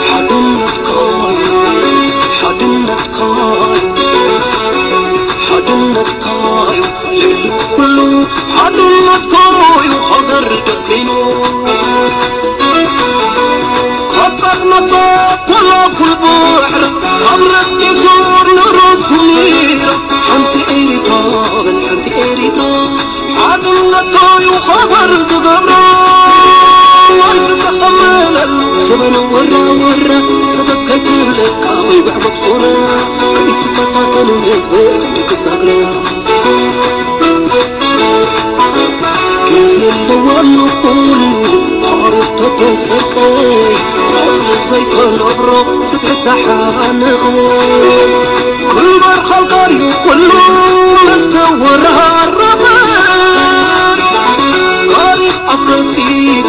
ሓድነትካዩ፣ ሓድነትካዩ፣ ሓድነትካዩ ልዕሊ ኩሉ፣ ሓድነትካዩ ሃገር ደቂኑ። ካብ ጸልማት ጸብላጉል ባሕሪ፣ ካብ ርስቲ ሱር ንርእሲ ሚራ፣ ሓንቲ ኤሪትራ በል ሓንቲ ኤሪትራ። ሓድነትካዩ ሃገር ዝገብራ፣ ኣይትጠኸመለል ዘበን ወራ ሰተት ከይትብለካ ወይ ብዕቡብ ሱራ ከይትፈታተኑ ህዝቢ ክንዲ ክሳግራ ግዜ ኣለዋ ንኹሉ ታሪኽ ተተሰርቀ ቆጽሊ ዘይተነብሮ ፍትሒ ተሓነኸ ግበር ኸልቃል እዩ ኩሉ መስተወራረኸ ታሪኽ ኣፍ ከፊቱ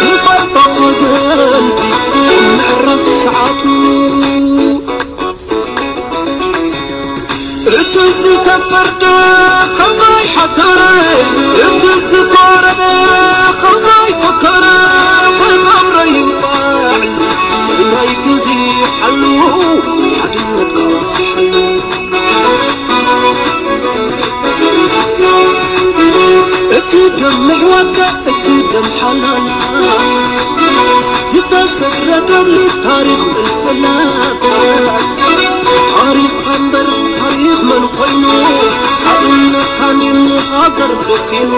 ዝፈልጦ ኸዘልቲ ምዕራፍ ሰዓቱ እቲ ዝተፈርደ ከም ዘይሓሰረ እቲ ዝፈረደ ከም ዘይፈከረ ክገብረ ይባዕ ጥራይ ግዜ ሓሉ ሓድነትካ ሓሉ እቲ ደም ምሕዋትካ እቲ ደም ሓላላ ዝተሰግረ ገድሊ ታሪኽ እልፍላፍ ታሪኽካ እምበር ታሪኽ መን ኮይኑ ሓድነትካ ኒን ሃገር ደኪኑ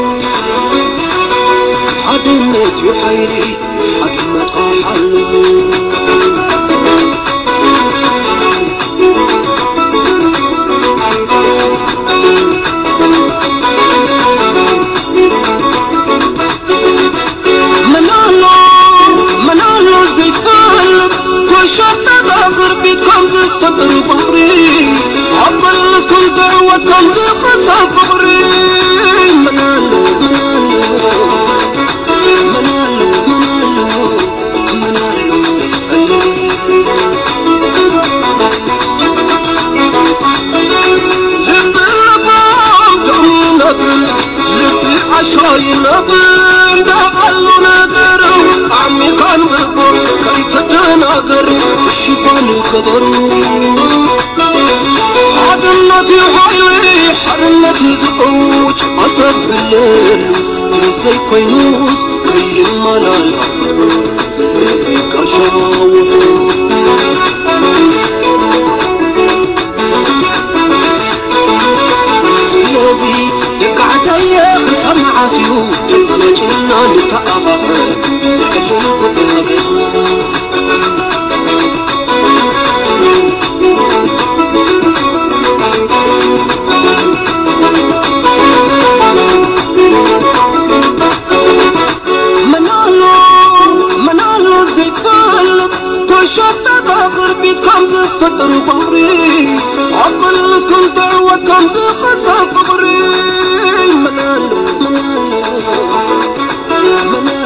ሓድነት እዩ ሓይሊ ሓድነትካ ሓሉ መናሎ መናሎ ዘይፈልጥ ተሸጠጠ ክርቢት ከም ዝፈጥር ባሕሪ ኣብ መለስ ክልተ ዕወት ከም ዝኸሳ ፍቕሪ መናሎ መናሎ መናሎ መናሎ መናሎ ዘይፈልጥ ልቢ ለባም ደም ይነብር ልቢ ዓሻ ይነብር እንዳኣሉ ነገረው ኣሚካን ብቦ ከይተደናገር ሽፋን ገበሩ ሓድነት እዩ ሓይሊ ሓድነት እዩ ዝእውጅ ኣስተብለሉ ዘይኮይኑስ ከይማላላ ዘይጋሻ ውሑ ስለዚ ደቂ ዓደየ ክሳብ መዓስ እዩ ተፈናጭልና ንተኣኻኸብ ንዕልን ጉዳይ ሃገርና መናሎ መናሎ ዘይፈልጥ ተሸጠጠ ክርቢት ከም ዝፈጥር ባህሪ ኣብ ቅልስ ክልተ ዕወት ከም ዝኸሰብ ፍቕሪ መናሎ መናሎ መናሎ